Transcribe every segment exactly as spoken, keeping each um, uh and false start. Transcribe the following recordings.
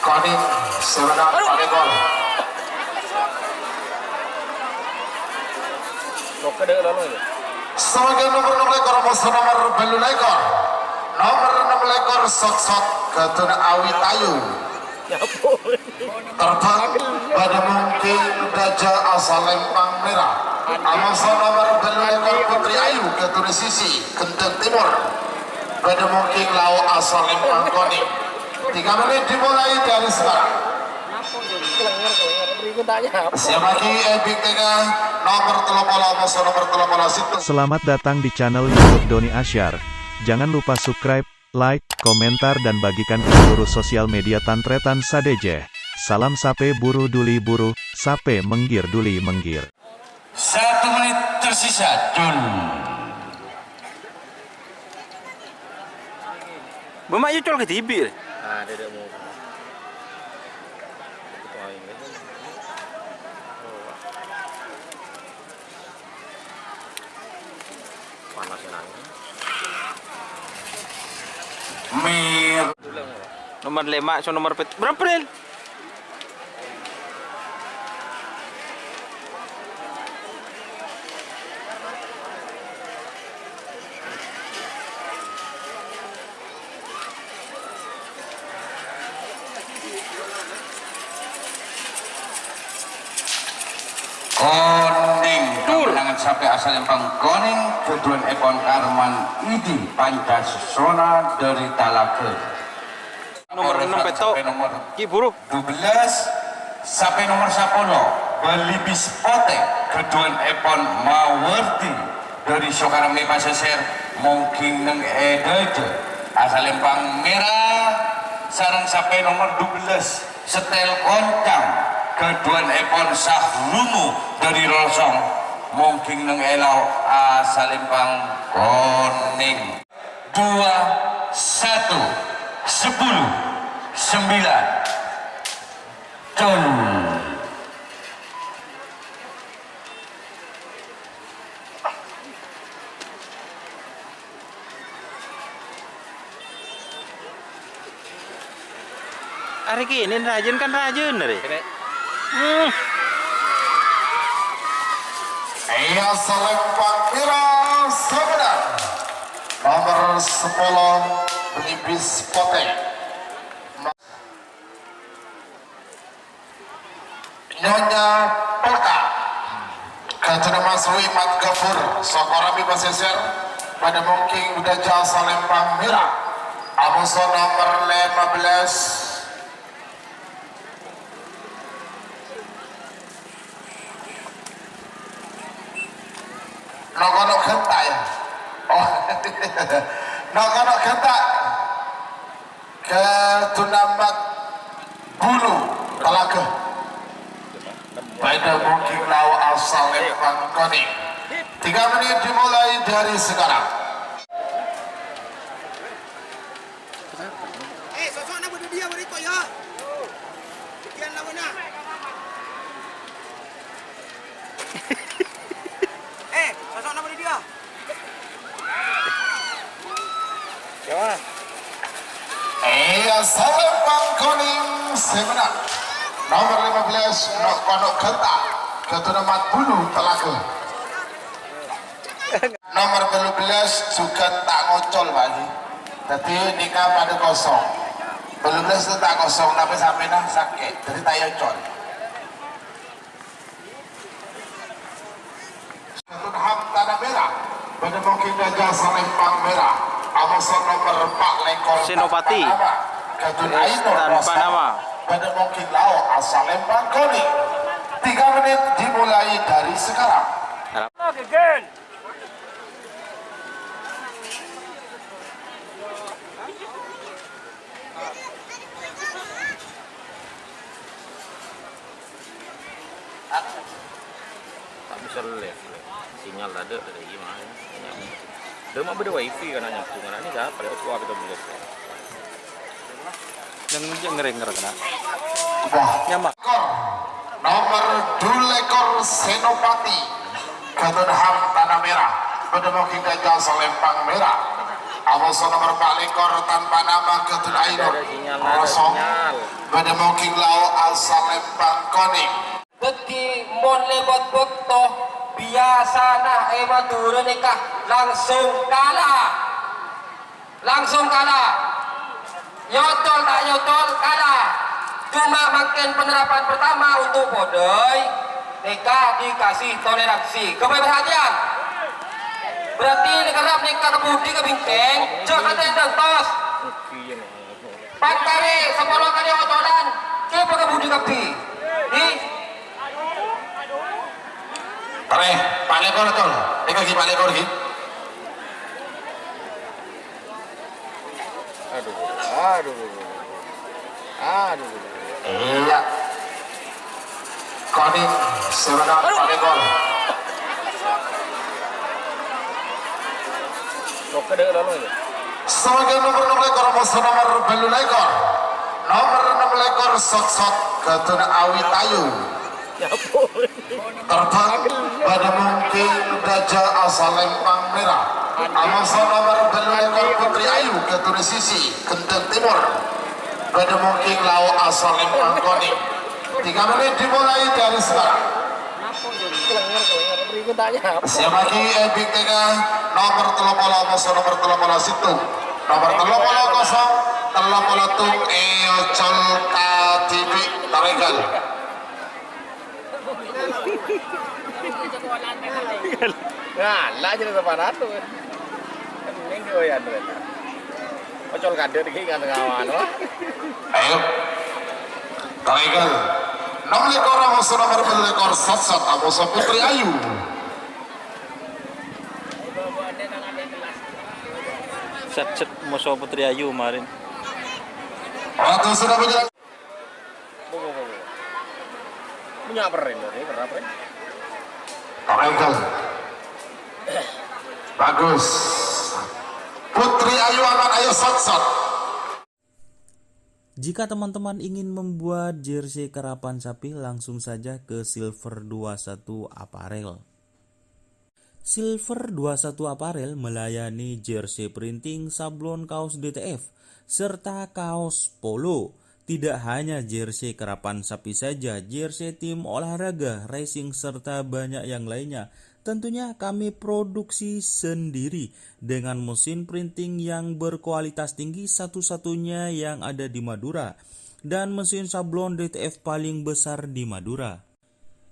Koning, sè mennang panèka. Sabagian nomer ennem lèkor, amoso nomer bâllu lèkor. Nomer ennem lèkor, Soksok, Gadun Awitayu. Terbang bâdâ mongking dâjâ asal Lèmpang Mèra. Amoso nomer bâllu lèkor, Putri Ayu, Gadun Sisi, Gendeng Timur. Bâdâ mongking lao' asal Lèmpang Koning. Tiga menit dimulai dari sekarang. Siap lagi, eh, bintangnya nomor tello polo, amoso nomer tello polo, situ. Selamat datang di channel YouTube Doni Asyar. Jangan lupa subscribe, like, komentar, dan bagikan ke seluruh sosial media tan-tarètan sadhâjâ. Salam sapè buru duli buru, sapè mèngghir duli mèngghir. Satu menit tersisa, Jun. Bâ ma' ècol kadhibi'. Ah, dada mau. Panas ya, nangis. Mir. Nomor lèma', so nomor pet-, berapa, Ril? Koning, kemenangan sapè asal Lèmpang Koning, ghâdhuwân èpon Karman Idi Pancasona dari Talaga. Nomor ennem, Peto. Ki, buru. Dua belas, sapè nomor sapolo, Belibis Potè, ghâdhuwân èpon Mawardi dari Sokarmi Pasèsèr, mongking neng è dâjâ. Asal Lèmpang Mèra, sareng sapè nomor dua belas, Setel Koncang, ghâdhuwân èpon Sahrumu dari Rosong, mongking neng è lao'. Asal Lèmpang Koning. Dua, satu, sepuluh, sembilan. Col. Arè kènè' rajâna kan rajâna, rè. Kènè'. Hmm. Iyâ, Salempang Mèra, sè mennang. Nomor sepuluh, Belibis Potè. Nyonya Polka. Ghâdhuwân Mas Wimat Gafur, Sokarmi Pasèsèr, bâdâ mongking dâjâ Salempang Mèra. Amoso nomor lèma bellâs. No'-kono' ghânta', yâ? Oh. No'-kono' ghânta'. Ghâdhuwân Mat Bulu, Talaga. Bâdâ mongking lao' asal Lèmpang Koning. Tiga menit dimulai dari sekarang. Eh, sosokna bâdâ diyâ bârikko', yâ. Bâgiyân lawanna. Eh, sosokna bâdâ diyâ. Iyâ, Salempang Koning sè mennang. Nomor lèma bellâs, No'-kono' Ghânta'. Ghâdhuwân Mat Bulu, Talaga. Nomor bâllu bellâs jhughân ta' ngocol, Pak Haji. Dhâddhi, nèka padâ kosong. Bâllu bellâs ta' kosong, tapè sampèyan sakè', dhâddhi ta' èocol. Ghâdhuwân Hamtana Mèra, bâdâ mongking dâjâ Salempang Mèra. Amoso nomor empat lèkor Senopati. Tanpa nama. Ghâdhuwân Ainur Tanpa Rosa. Nama. Bâdâ mongking lao' asal Lèmpang Koning. Tiga menit dimulai dari sekarang. Oke, Gen. Ta' bisa live, sinyal tadâ' dâri gimana? Dâ' ma' bâdâ wifi kan nyambung, ana' ini siapa ya? Aku apa itu belum? Yang, yang ngeri-ngeri kena. Wah. Nyamar. Nomor dua lèkor Senopati, Ghâdhuwân Hamtana Mèra, bâdâ mongking dâjâ Salempang Mèra. Amoso nomor empat lèkor Tanpa Nama Ghâdhuwân Ainur, Rosong, Bâdâ mongking lao' asal lempang konèng. Dhâddhi, mon lèbât bâkto, biyasana è Madhurâ nèka langsung kala. Langsung kala. Nyocol ta' nyocol, kala. Cuma mangkèn penerapan pertama untuk podâi, nèka dikasih toleransi. Ghâbây perhatian. Berarti nèka rap nèka ka budi ka bingkèng, jhâ' katèn dângtos. Empat kali, sepuluh kali ocolan, coba ke budi kabbhi. Hi? Pare, Pak Lekor, Tol. Eka gi, Pak Lekor, gi. Aduh, aduh, aduh, aduh. Iya. Koning, sebenarnya Pak Lekor. Oke, deh, lalu ya. Sabagian nomor enam lekor, musuh nomor belu lekor. Nomor enam lekor, Sot-Sot, Gadun Awitayu. Ya ampun. Terbang bâdâ mongking dâjâ asal lempang mèra. Amoso nomor belu lekor Putri Ayu, Gadun Sisi, Gendeng Timur. Bâdâ mongking lao' asal lempang konèng. Tiga menit dimulai dari sekarang. Siap lagi, eh, bingkèngnga nomor tello polo, amoso nomor tello polo sèttong. Nomor tello polo kosong, tello polo tung, eh, ocol kadibi', taregal. Ngala' jârèya sapanatu, kan. Mending gue ya, gue. Ocol kadek dikit nggak tengah mano. Ayo. Taregal. Enam lekor, amoso nomor belu lekor, Sat-Sat, amoso Putri Ayu. Sat-Sat, moso Putri Ayu kemarin. Waktu sudah berjalan. Bo, bo, bo, bo. Punya apa, Ren? Ren, apa, Ren? Taregal. Bagus. Putri Ayu aman, ayo Sat-Sat. Jika teman-teman ingin membuat jersey karapan sapi, langsung saja ke Silver dua satu Apparel. Silver dua satu Apparel melayani jersey printing, sablon kaos D T F, serta kaos polo. Tidak hanya jersey karapan sapi saja, jersey tim olahraga, racing, serta banyak yang lainnya. Tentunya kami produksi sendiri dengan mesin printing yang berkualitas tinggi, satu-satunya yang ada di Madura, dan mesin sablon D T F paling besar di Madura.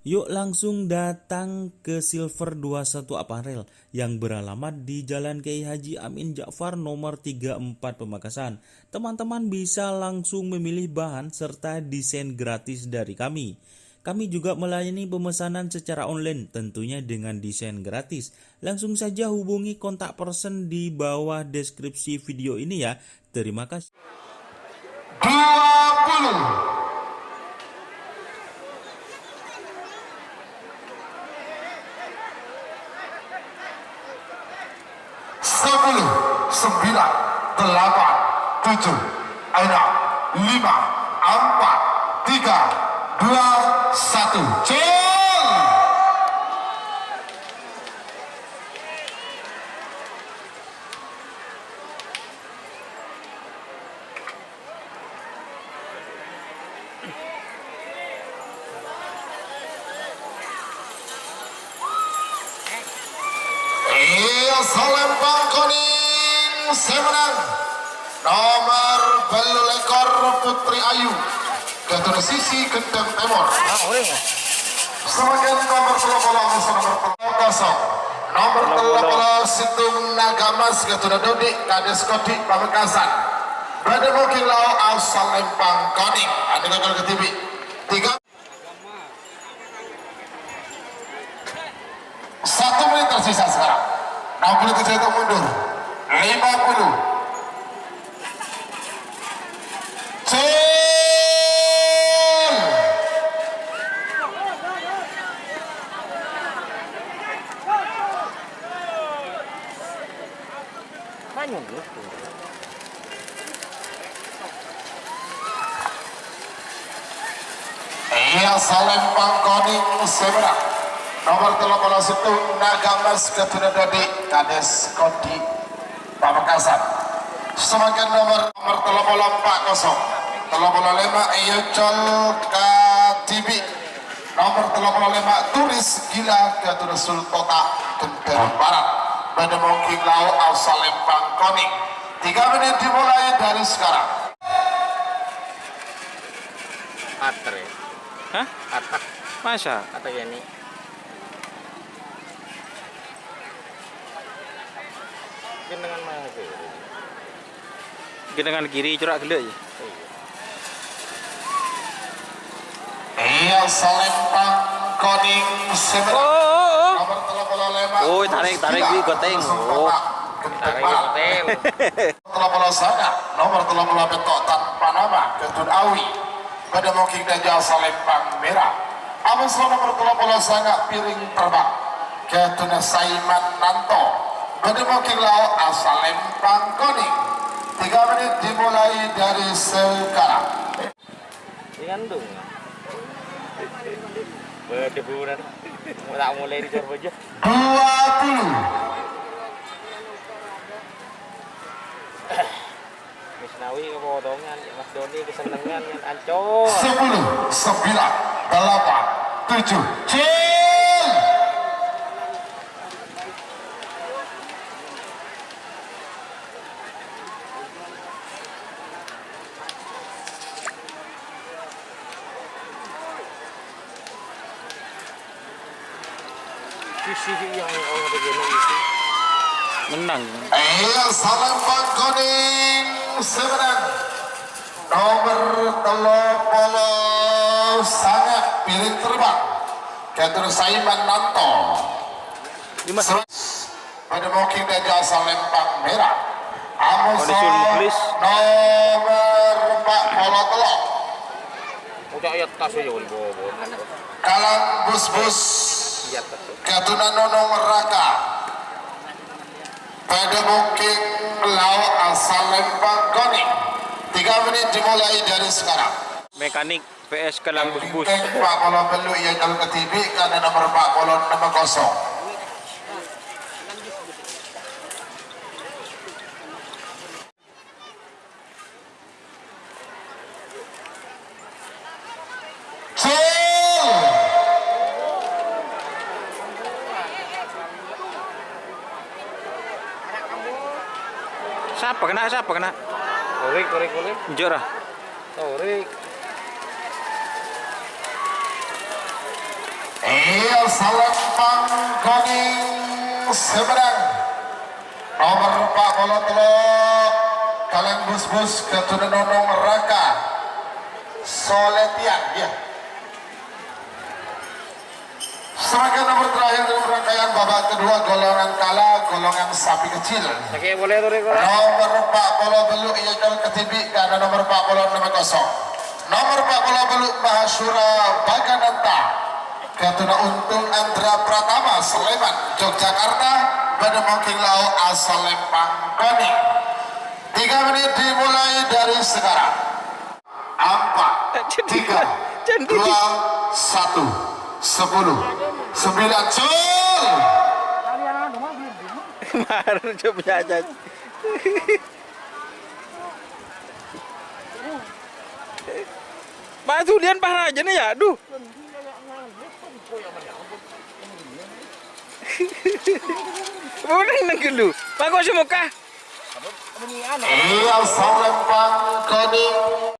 Yuk langsung datang ke Silver dua satu Apparel yang beralamat di Jalan Kiai Haji Amin Ja'far nomor tiga empat Pamekasan. Teman-teman bisa langsung memilih bahan serta desain gratis dari kami. Kami juga melayani pemesanan secara online, tentunya dengan desain gratis. Langsung saja hubungi kontak person di bawah deskripsi video ini ya. Terima kasih. Dua puluh. Sepuluh, sembilan, delapan, tujuh, enam, lima, empat, tiga, dua, satu. Cul! Iya, salempang konèng sè mennang. Nomor bâllu lèkor Putri Ayu. Ghâdhuwânna Sisi Gendhâng Tèmor. Sabagian nomor tello polo, nomor tello kosong. Nomor tello polo sèttong Naga Mas ghâdhuwânna Dodi, Kadis Kodi, Pamekasan. Bâdâ mungkin lao' asal lempang konèng. Andi' gagal ke T V. Tiga. Satu menit tersisa sekarang. Enam puluh tujuh itu mundur. Lima puluh. Cil. Manyun gitu. Iya, salempang konèng sè mennang. Nomor tello polo sèttong Naga Mas ghâdhuwânna Dodi, Kadis Kodi, Pamekasan. Sabagian nomor, nomor tello polo empat kosong. Tello polo lèma' èocol kadhibi'. Nomer tello polo lèma' Turis Gila Gadura Sultota Kendal Barat. Bâdâ mongging lao' asal lempang konèng. Tiga menit dimulai dari sekarang. Atre. Hah? Ata. Masa? Ata Yani. Genengan mana tuh? Genengan kiri, corak gellâ' ya? Iya. Iya, salempang konèng sè merah. Oh, oh, oh. Nomer tello polo lèma'. Oh, tarèk, tarèk, Gila. Wi, gotèng. Oh. Tarèk, gotèng. Tello polo sanga', nomer tello polo pètto' tanpa nama, Gatun Awi. Bâdâ mongging dâjâ salempang mèra. Amoso nomer tello polo sanga' Piring Terbang, Gatuna Saiman Nanto. Bâdâ mongging lao' asalempang konèng. Tiga menit dimulai dari sekarang. Ini kan dong. Bâdâ bulan. Mau tak mulai di Corbojo. Dua puluh. Misnawi kepotongan, Mas Doni kesennengan, ancol. Sepuluh, sembilan, delapan, tujuh, cil. Menang. Iya, salempang konèng sè menang. Nomer tello polo sanga' Piring Terbang. Gatun Saiman Nanto. Bâdâ mongging dâjâ salempang mèra. Amoso Onisul Mukhlis. Nomer empa' polo tello'. Ucak ya tas ya, Bun, Bun. Kalang Busbus. Iya, tas. Gatuna Nonong Raka. Bâdâ mongging lao' asalempang konèng. Tiga menit dimulai dari sekarang. Mekanik P S Kalang Busbus. Empa' polo tello' èocol kadhibi' karana nomer empa' polo ennem kosong. Cil! Sapa kena? Sapa kena? Korek, korek, korek. Njur, ah. Sorry. Iya, salempang konèng sè menang. Nomer empa' polo tello', Kalang Busbus, Gatuna Nonong Raka. Soletian, ya. Serangkaian nomor terakhir dalam rangkaian babak kedua, golongan kala, golongan sapi kecil. Sakit boleh tuh, Riko? Nomer empa' polo tello' èocol kadhibi' karana nomer empa' polo ennem kosong. Nomer empa' polo tello' Mahasura Bagananta. Gatuna Untung Andra Pratama, Sleman, Yogyakarta, bâdâ mongging lao' asalempang konèng. Tiga menit dimulai dari sekarang. Empat, tiga, dua, satu, sepuluh, sembilan, cul! Mar, coba aja. Mas Julian pas raja nih ya, aduh. Mau neng neng dulu. Bagus semuka. Iya, salempang konèng.